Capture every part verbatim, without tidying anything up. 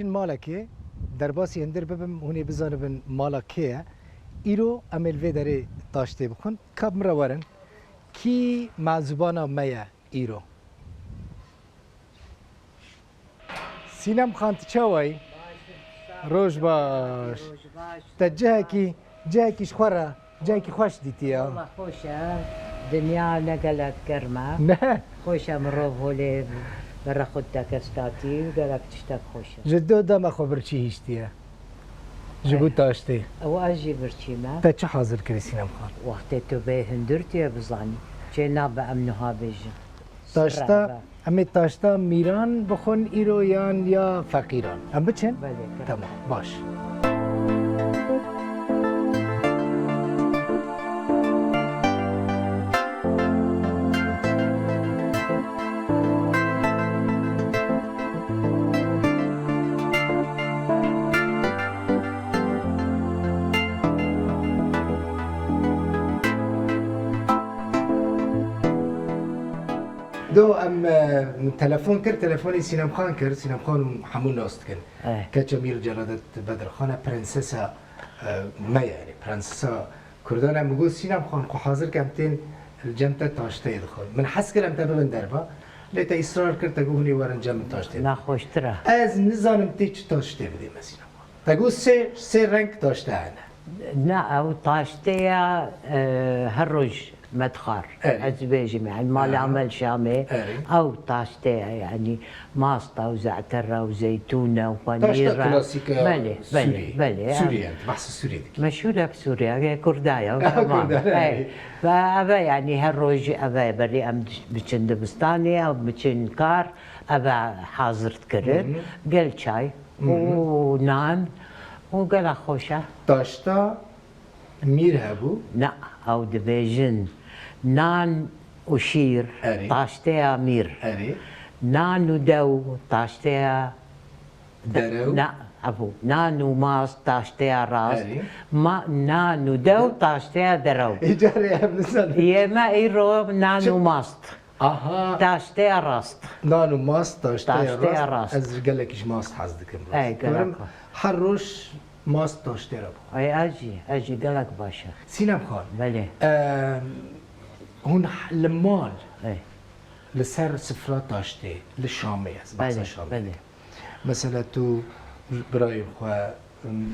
Malekê, derbasî hundir bibim, hûn ê bizanibin mala kê ye. Îro em ê li vê derê taştê bixwin. Ka bi min re werin. Kî mezûbana me ye îro? Sînem Xan, tu çawa yî? Roj baş. Roj baş. Te cihekî, cihekî ji xwe re, cihekî xweş dîtiye. Wala xweş e. Dinya ne gelek germ e. Ne? Xweş e, mirov holê bere xwe dike statî û gelek tiştek xweş e. Ji do dema xwe birçî hiştiye. Ji bo Eh. taştê. Ew ez jî birçî me. Te çi hazir kirî, Sînem Xan? Wextê tu bê hundir tu yê bizanî. Çê nabe em niha bêjin. Taşta, Sirre be. Em ê taşta mîran bixwin îro yan ya feqîran? Em biçin? Belê, belê. Tamam, baş. Do em, e, telefon kir, telefonê Sînem Xan kir. Sînem Xan hemû nas dikin. Eh. Keça Mîr Celadet Bedirxan e, prensesa, e, me ye, yani prensesa Kurdan e. Min got, Sînem Xan, xwe hazir ke, em tên li cem te taşteyê dixwin. Min hes kir em te bibin derva, lê te îsrar kir, te got, hûn ê werin cem min taşteyê. Naxweştir e. Ez nizanim tê çi taştê bidê me, Sînem Xan. Te got sê, sê reng taşte hene. Na, ew taşteya, e, her roj me dixwar. Erê. Ez dibêjim, yani, malê Aha. Amel Şamê, Erê. Ew taşteya, yani, masta û ze'tera û zeytûna û Taşta panîra. Klasîk e Belê, belê, Sûriyê. Belê, Sûriyê, em yani, bahsê Sûriyê dikî. Meşhûr e bi Sûriye, e, Kurda ya, tamam. Kurda, Erê. Erê. Ve eve, yani, her roj eve berê em diş-, biçin dibistanê, ew biçin kar, eve hazir dikirin. Hı hı. Gel çay. Hı hı. Û nan û gelek xweş e. Taşta mîr hebû? Na, ew dibêjin nan û şîr, Erê. Taşteya mîr. Erê. Nan û dew, taşteya de-, Derew? Na, hebû. Nan û mast, taşteya rast. Erê. Ma, nan û dew, taşteya derew. Îcarê em nizanin. Yê me îro nan Çi- û mast. Aha. Taşteya rast. Nan û mast, taşteya Taşteya rast. rast. Ez gelekî ji mast hez dikim. Ey, Karim, gelek. Her roj mast taştê re bixwe. Ey, ez jî, ez jî gelek baş e. Sînem Xan, Belê. em, hûn h-, li mal, Ey. Li ser sifra taştê, li Şamê, ez behsa Belê, Şamê belê. dikim. Mesela tu birayên xwe, em,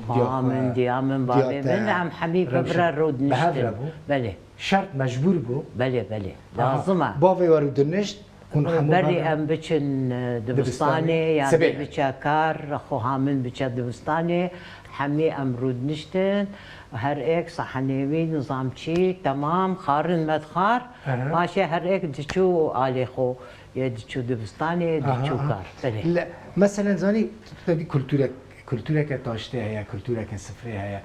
diya xwe, Xwa min, diya min, diya bavê te, min, em hemî rewşa bi re rûdiniştin. Bi hev re bû? Belê. Şert mecbûr bû. Belê, belê. Aha. Lazim e. Bavê we rûdinişt, hûn hemû Berî bavê em biçin, e, dibistanê, dibistanê, ya sibê bê yani. Biçe kar, xweha min biçe dibistanê, hemî em rûdiniştin, her êk sahenê wî, nizamçî, temam, xwarin me dixwar, Aha. Paşê her êk diçû alê xwe, yê diçû dibistanê, Aha, diçû aha. kar. Belê. Le, meselen zanî, tu dî kulturek, kultureke taştê heye, kultureke sifrê heye.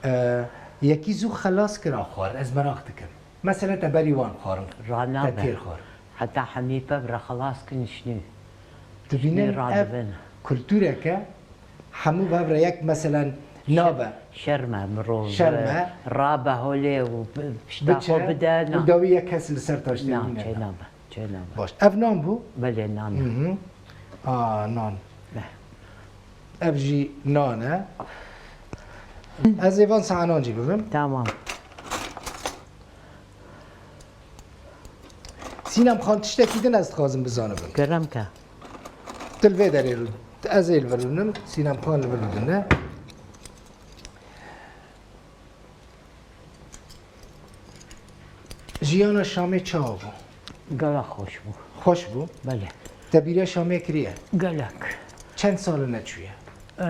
E, yekî zû xelas kira xwar, ez meraq dikim. Mesela te berî wan xwarin, Rana te be. têr xwar. Heta hemî pev re xelas kin şinî. Dibînin Şinî ev radibin. kultureke hemû bev re yek, meselen, nabe. Şerme mirov Şerme. rabe holê û bi-, pişta Biçe xwe bide, na. û dawî yek kes li ser taştê Na, wî çê neda. nabe, çê nabe. Baş. Ev nan bû? Belê, nan. Hı hı. A, nan. Beh. Ev jî nan e. Ez ê van saenan jî bibim. Tamam. Sînem Xan, tiştekî din ez dixwazim bizanibim. Kerem ke. Tu li vê derê rû-, ez ê li vir rûnim, Sînem Xan li vir rûdine. Jiyana Şamê çawa bû? Gelek xweş bû. Xweş bû? Belê. Te bîra Şamê kiriye? Gelek. Çend sal e neçûye? Eh,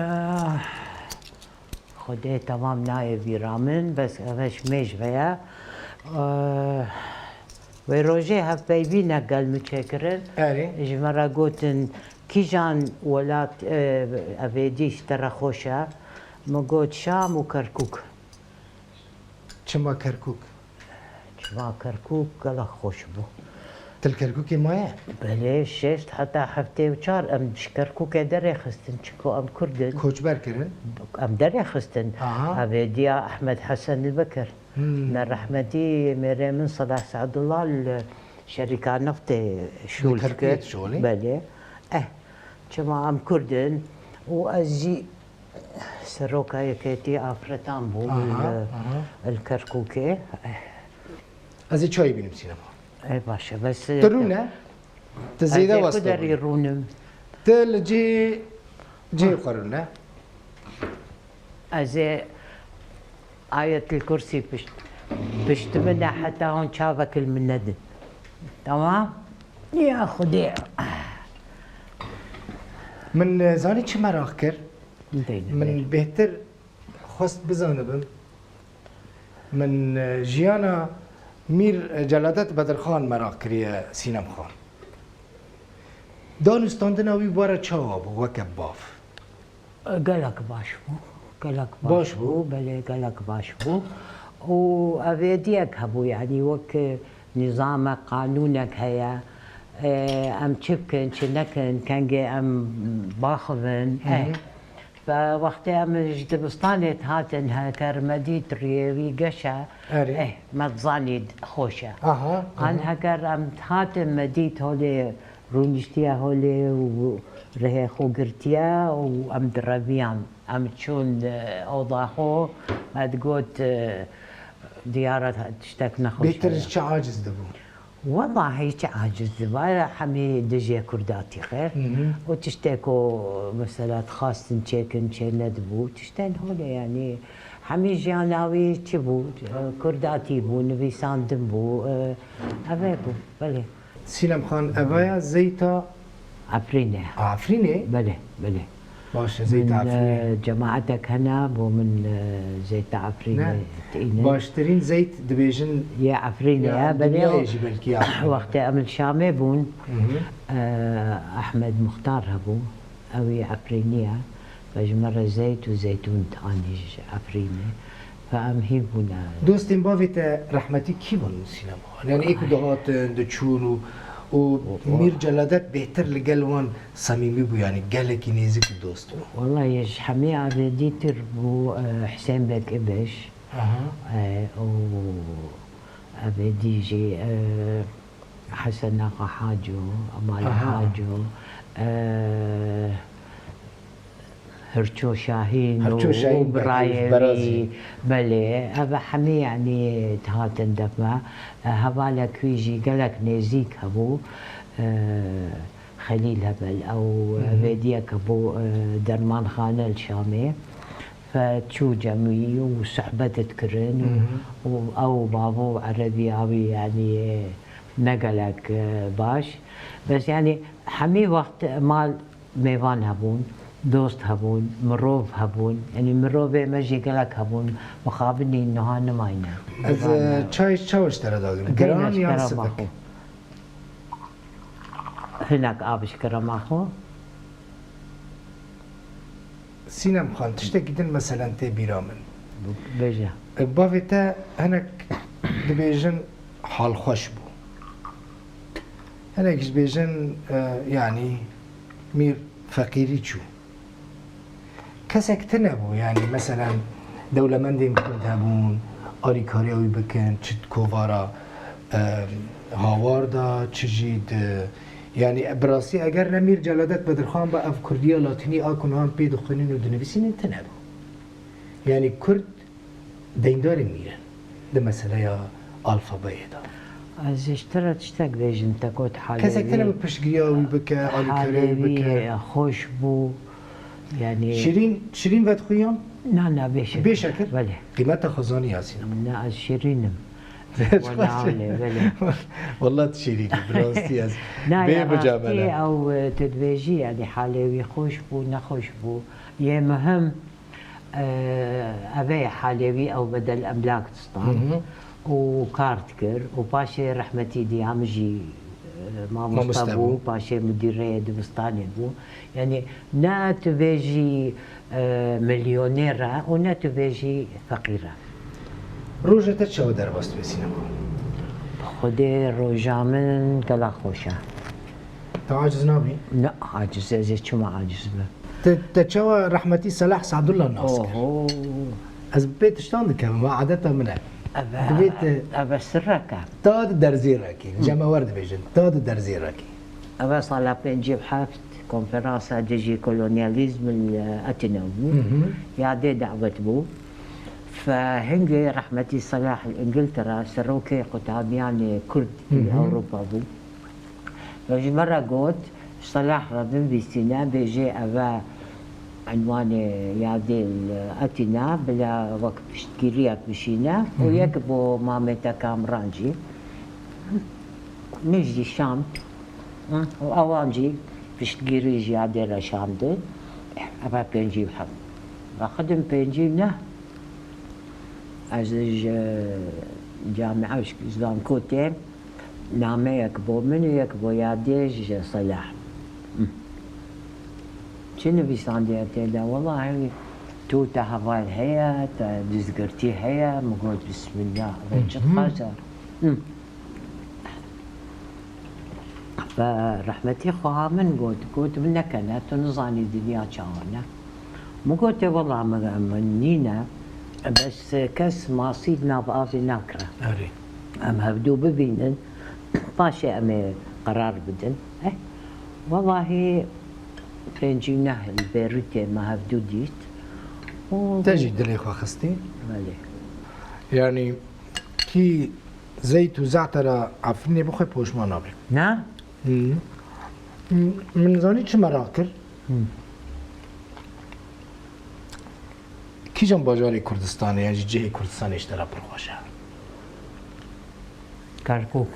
Xwedê temam nayê bîra min, bes eve ji mêj ve ye. Eh, wê rojê hevpeyvînek gel min çêkirin. Erê. Ji me re gotin, kîjan welat, eh, evêdî ji te re xweş e? Min got, Şam û Kerkûk. Çima Kerkûk? Çima Kerkûk gelek xweş bû. Tu li Kerkûkê maye? Belê, şêst heta heftê û çar em ji Kerkûkê derêxistin, çiko em Kurd in. Koçber kirin? Em derêxistin. Aha. Evêdiya Ehmed Hesen li Bekir. Hmm. Me rehmetî mêrê min Selah Seadullah li şerîka neftê şûl Li Kerkûkê kir. dişolî? Belê. Eh, çima em Kurd in, û ez jî seroka yekêtî afretan bûm Aha, li, aha. li Kerkûkê. Ez ê çayê bînim sînema. Ê baş e, bes Tu rûne? Tu zêde Ez ê weste ku derî rûnim. Tu li cihê, cihê xwe rûne? Ez ê Ayetil Kursî pişt, pişt min e, heta hûn çavek li min nedin. Tamam? Ya Xwedê. Min, e, zanî çi meraq kir? Deyne, Min deyne. bêhtir xwest bizanibim. Min, e, jiyana Mîr, e, Celadet Bedirxan meraq kiriye Sînem Xan. Danûstandina wî were çawa bû weke bav? Gelek baş bû. Gelek baş, baş bû. bû, belê gelek baş bû. Û evêdiyek hebû, yanî wek nîzame, qanûnek heye. Em çi bikin, çi nekin, kengê em baxivin. Eh. Ve wextê em ji dibistanê dihatin, heger me dît riyê wî geş e, Erê. eh, me dizanî xweş e. Aha, An aha. heger em dihatin me dît holê rûniştiye holê û rihê xwe girtiye û em direviyan. Em çûn, e, oda xwe, me digot, e, diyar e tiştek nexweş Bêtir heye. çi aciz dibû? Wellahî çi aciz dibe, hemî dijê Kurdatî xêr. Hı hı. Û tiştê ku mesela dixwastin çêkin, çê nedibû, tiştên holê, yanî hemî jiyana wî çi bû? E, Kurdatî bû, nivîsandin bû, e, ev e bû, belê. Sînem Xan, eva ya zeyta Efrînê. Efrînê? Belê, belê. Baş e, zeyta Efrînê. Min, e, cemaetek hene bo min, e, zeyta Efrînê Ne? tînin. Baştirîn zeyt dibêjin Yê Efrînê ya ye, belê dinyayê o jî belkî ya. Wextê em li Şamê bûn, Hı hı. e, Ehmed Muxtar hebû, ew yê Efrînê ye. Ve ji me re zeyt û zeytûn anî ji Efrînê. Ve em hîv bûne. Dostên bavê te rehmetî kî bûn Sînem Xan? Yani ê ku dihatin, diçûn û, û Mîr Celadet bêhtir li gel wan samîmî bû, yani gelekî nêzik û dost bû. Wellahî ji hemî avêdîtir bû, e, Hisên Beg Ibiş. Aha. E, û avêdî jî, e, Hesen Axa Haco, Amal Aha. Haco, e, Hirço Şahîn Hirço û, Şahîn û birayê wî, belê, ev hemî, yanî, dihatin def me. Hevalek wî jî gelek nêzîk hebû. E, Xelîl Hebel, ew, Hı hı. vêdiyek hebû, e, dermanxane li Şamê. Fe çû cem wî û sohbet dikirin û, Hı hı. û ew bavo erebîya wî, yanî, ne gelek, e, baş. Bes, yanî, hemî wext mal mêvan hebûn, dost hebûn, mirov hebûn. Yanî mirovê me jî gelek hebûn. Mixabinî niha nimayne. Ez, Mêvan e, çay çawa ji te re dagrim? Giran yan sipik? Hinek av ji kerema xwe. Sînem Xan, tiştekî din meselen tê bîra min. Bêje. E, bavê te hinek dibêjin halxweş bû. Hinek jî dibêjin, e, yanî mîr feqîrî çû. Kesek tune bû, yanî meselen dewlemendên Kurd hebûn, alîkariya wî bikin, çi di kovara, e, Hawar de, çi jî di, yanî bi rastî eger ne Mîr Celadet Bedirxan be, ev Kurdiya Latînî a ku niha em pê dixwînin û dinivîsînin tune bû. Yanî Kurd deyndarên mîr in di meseleya alfabeyê de. Ez ê ji te re tiştek bêjim, te got halê wî. Kesek tune bi piştgiriya wî bike, alîkariya wî bike. Halê wî xweş bû. Yanî Şirîn, şirîn vedixuyan? Na, na, bê şekir. Bê şekir? Belê. Qîmeta xwe zanî ya Sînem. Na, ez şirîn im. Wela belê, belê. Wela tu şirîn î, bi rastî ez. Na, bê ya rastî ew, e, tu dibêjî, yanî halê wî xweş bû, nexweş bû. Yê muhim, e, ev e halê wî, ew bedel emlak distan. Hı hı. Û kar dikir û paşê rehmetî diya min jî, e, mamoste bû, paşê mudirê dibistanê bû. Yanî ne tu bêjî, e, milyonêr e û ne tu bêjî feqîr e. Roja te çawa derbas dibe Sînema? Bi Xwedê roja min gelek xweş e. Te aciz nabî? Ne, aciz, ez ê çima aciz bim? Te, te çawa rehmetî Selah Sadullah nas kir? Oho. Ez bi pê tiştan dikevim, va adeta min e. Eve, Divê te eve sirrek e. Ta di derzê rekî, Hı. cem e wer dibêjin, ta di derzê rekî. Eve sala pêncî û heft ku Konferansa dijî kolonyalîzm li Etîna bû. Hı hı. Yadê dawet bû. Fe hingê rehmetî Selah li Îngiltere, serokê qutabiyanê Kurd Hı hı. Ewropa bû. Ve ji me re got, Selah re binivîsîne, bêjê ev e enwanê yadê li Etîna, bila wek piştgiriyek bişîne. Hı Û hı. Yek bo Mamê te Kamran jî. Min jî şand. Hı, û ewan jî piştgirî ji yadê re şandin. Eve pêncî û heft. Ve xidim pêncî û neh. Ez ji camia, ji zanko têm. Nameyek bo min û yek bo yadê ji Selah. Hı. Çi nivîsandiye tê de? Wellahî tu te heval heye, te dizgirtî heye. Min got, Bismillah, ve çi Hı hı. dixwaze? Hı. Ve rehmetî xweha min got, got, "Min nekene, tu nizanî dinya çawa ne." Min got, "Ê wela min, min nîne, bes kes masî di nav avê nakire." Erê. Em hevdû bibînin, paşê em ê qerar bidin. Eh, welahî pêncî û neh li Bêrûtê me hevdû dît. Û Te jî dilê xwe xistî? Belê. Yanî kî zeyt û ze'tera Efrînê bixwe poşman nabe. Ne? Hı. Min zanî çi meraq kir? Hı. Kîjan bajarê Kurdistanê ya jî cihê Kurdistanê ji te re pir xweş e? Kerkûk.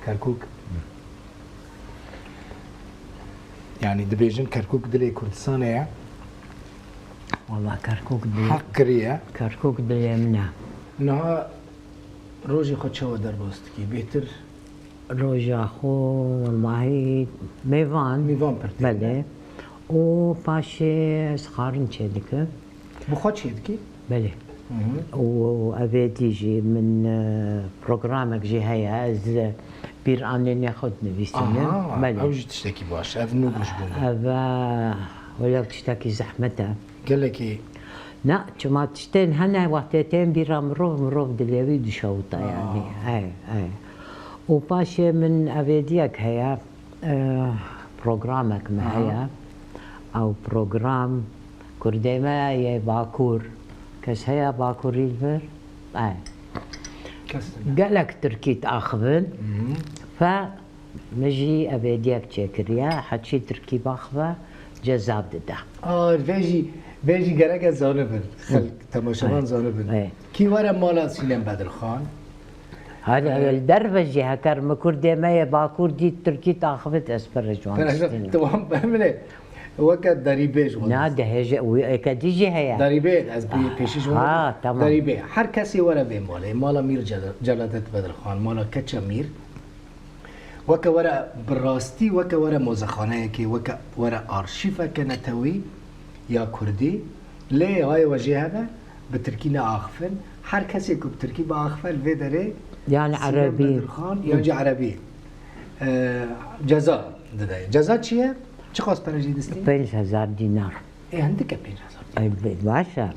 Kerkûk? Yanî dibêjin Kerkûk dilê Kurdistanê ye. Wala Kerkûk dilê Heq kiriye. Kerkûk dilê min e. Niha rojê xwe çawa derbas dikî? Bêhtir Roja xwe, wellahî, mêvan. Mêvan pir tê. Belê. Û paşê ez xwarin çêdikim. Bi xwe çêdikî? Belê. Hı hı. Û evêdî jî min, e, programek jî heye, ez, e, bîranînê xwe dinivîsînim. Aha, Belê. Ew jî tiştekî baş e. Ev nû bû ji bo min. Ev, e, welew tiştekî zehmet e. Gelekî. Na, çima tiştên hene wextê tên bîra mirov, mirov dilê wî dişewite Aa. yanî. Ey, ey. Û paşê min evêdiyek heye, e, programek me Aha. heye. Ew program Kurdê me yê Bakur. Kes heye Bakurî li vir? Ey. Kes tune. Gelek Tirkî diaxivin. Mhm. Fe Min jî evêdiyek çêkiriye, heçî tirkî baxive, ceza dide. A, vê jî, vê jî gerek ez zanibin. Xelk, temaşevan Ê. zanibin. Ê. Kî were mala Sînem Bedirxan? Hadi, Ê. li derve jî heker min Kurdê me yê Bakur dît, tirkî taxivit, ez pir ji wan Pir ji distînim. Tamam, ben bile weke derîbêj wan. Na, dihêje, wî êke dî jî heye. Derîbê, ez pê-, pêşî ji wan Ha, dibim. tamam. Derîbê. Her kesê were vê malê. Mala Mîr Cel-, Celadet Bedirxan, mala Keça Mîr. Weke were bi rastî, weke were mozexaneyekê, weke were arşîveke netewî ya kurdî. Lê hayê we jê hebe, bi tirkî neaxifin. Her kesê ku bi tirkî biaxife, li vê derê Yani Sînem erebî. Bedirxan, yan jî erebî, e, ceza dide. Ceza çi ye? Çiqas pere jê distî? Pênc hezar dînar. Ê, hindik e pênc hezar. Ey, be-, baş e.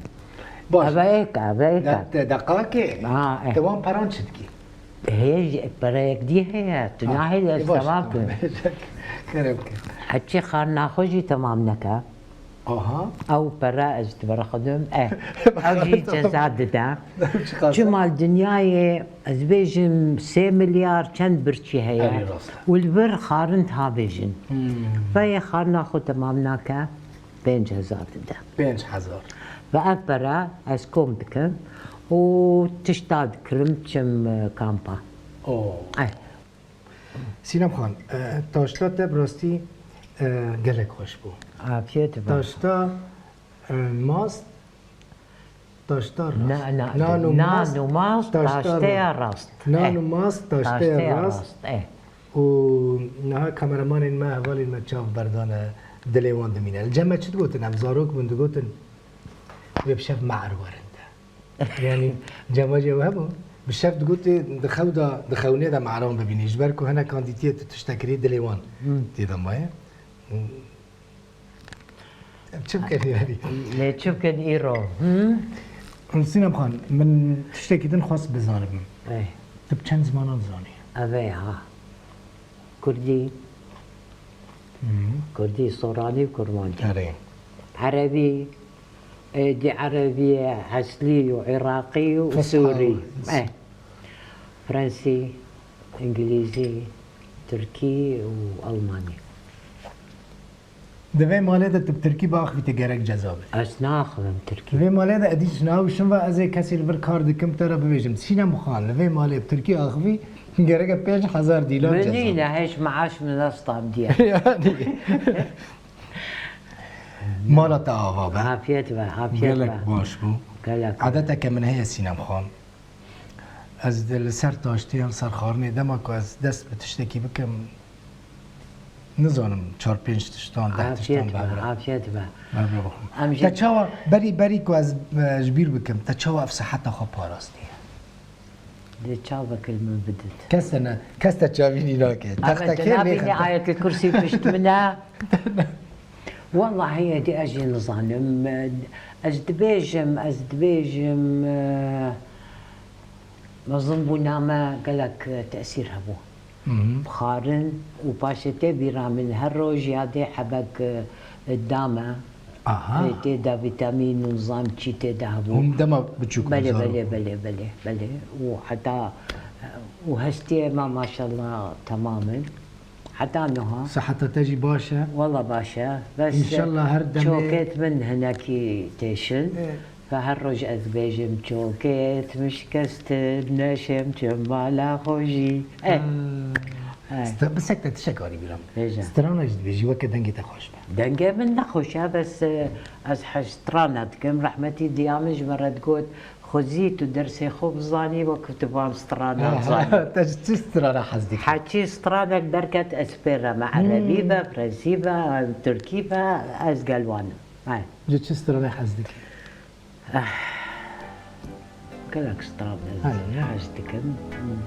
Baş. Eve êk, eve êk. De-, de-, deqakê. Ha, eh. Te wan peran çi dikî? Hê, ji-, pereyek dî heye, tu Ha, nahêlî ez baş, temam tamam. kim. Kerem ke. Heçî xarina xwe jî temam neke. Aha. Ew pere ez dibirixidim, eh. Ew jî Tamam. ceza dide. Çiqas? Çima li dinyayê, ez bêjim, sê milyar çend birçî heye. Erê, rast e. Û li vir xarin diha bêjin. Hmm. Veyê xarina xwe temam nake. Pênc hezar dide. Pênc hezar. Ve ev pere ez kom dikim û tişta dikirim çim, e, kampa. Oo. Ay. Sînem Xan, e, taşta te bi rastî, e, gelek xweş bû. Afiyet be. Taşta, e, mast, taşta rast. Na, na, Nan û nan mast, û mast, taşta taşteya rast. rast. Nan Eh. û mast, taşteya Taşteya rast. rast, eh. Û niha kameramanên me, hevalên me çav berdane, dilê wan dimîne. Li cem me çi digotin? Em zarok bûn, digotin, wê bi şev me'er werin de. Yanî, cemac ew hebû, bi şev digotin, di xew de, di xewnê de me'eran bibînî. Ji ber ku hinek kandîtiyê tu tiştekirî, dilê wan Hmm. tê de maye. Em çi bikin yanî? Lê çi bikin îro? Hı? Sînem Xan, min tiştekî din xwest bizanibim. Ey. Tu bi çend zimanan dizanî? Ev ê ha. Kurdî, Kurdî, Soranî û Kurmancî. Erê. Erebî, ê, di Erebî ye, Eslî û Iraqî û Sûrî. Eh. Fransî, Îngilîzî, Tirkî û Almanî. Di vê malê de tu bi tirkî biaxivî, te gerek ceza be. Ez naxivim tirkî. Di vê malê de edî ji nav şin ve ez ê kesê li vir kar dikim te re bibêjim. Sînem Xan, li vê malê bi tirkî axivî, gereke pênc hezar dîlar ceza. Min nîne, hêj meaş min ne standiye. Yanî. Mala te ava be. Afiyet be, afiyet be. Gelek baş bû. Gelek. Adeteke min heye Sînem Xan. Ez de li ser taştiyan, li ser xwarinê, dema ku ez dest bi tiştekî bikim, nizanim çar pênc tiştan, deh tiştan. Afiyet be, afiyet be. Bevre bixwim. Em jî Te çawa berî, berî ku ez, e, ji bîr bikim, te çawa ev siheta xwe parastiye? Dê çavek li min bidit. Kes te ne, kes te çavînî nake. Textekê lê nabîne, Ayetel Kursî pişt min e. Wellahî êdî ez jî nizanim. Ez dibêjim, ez dibêjim, e, mezinbûna me gelek tesîr hebû. Bi xwarin û paşê tê bîra min her roj yadê hebek, e, da me. Aha. Tê de vîtamîn û nizam çî tê de hebû. Hûn dema biçûk bûn, zarok bûn. Belê, belê, belê, belê. Û heta, û hestiyê me maşallah temam in. Heta niha. Siheta te jî baş e? Wela baş e. Bes, înşallah her demê çokêt min hinekî têşin. Ê. Ve her roj ez bêjim, çokêt min şikestin, neşêm çim mala xwe jî. Eh. Ha. Eh. St-, bisek te tişek arî bîra min. Bêje. Strana jî dibêjî, weke dengê te xweş be. Dengê min ne xweş e, bes, e, ez hez strana dikim. Rehmetî diya min ji min re digot, Xwezî tu dersê xwe bizanî, wek tu van strana dizanî. Te ji çi strana hez dikî? Heçî stranek derket ez pê re me. Hmm. Erebî be, fransî be, tirkî be, ez gel wan im. He. Ji çi stranê hez dikî? Eh, gelek stran ez hez dikim. Hmm.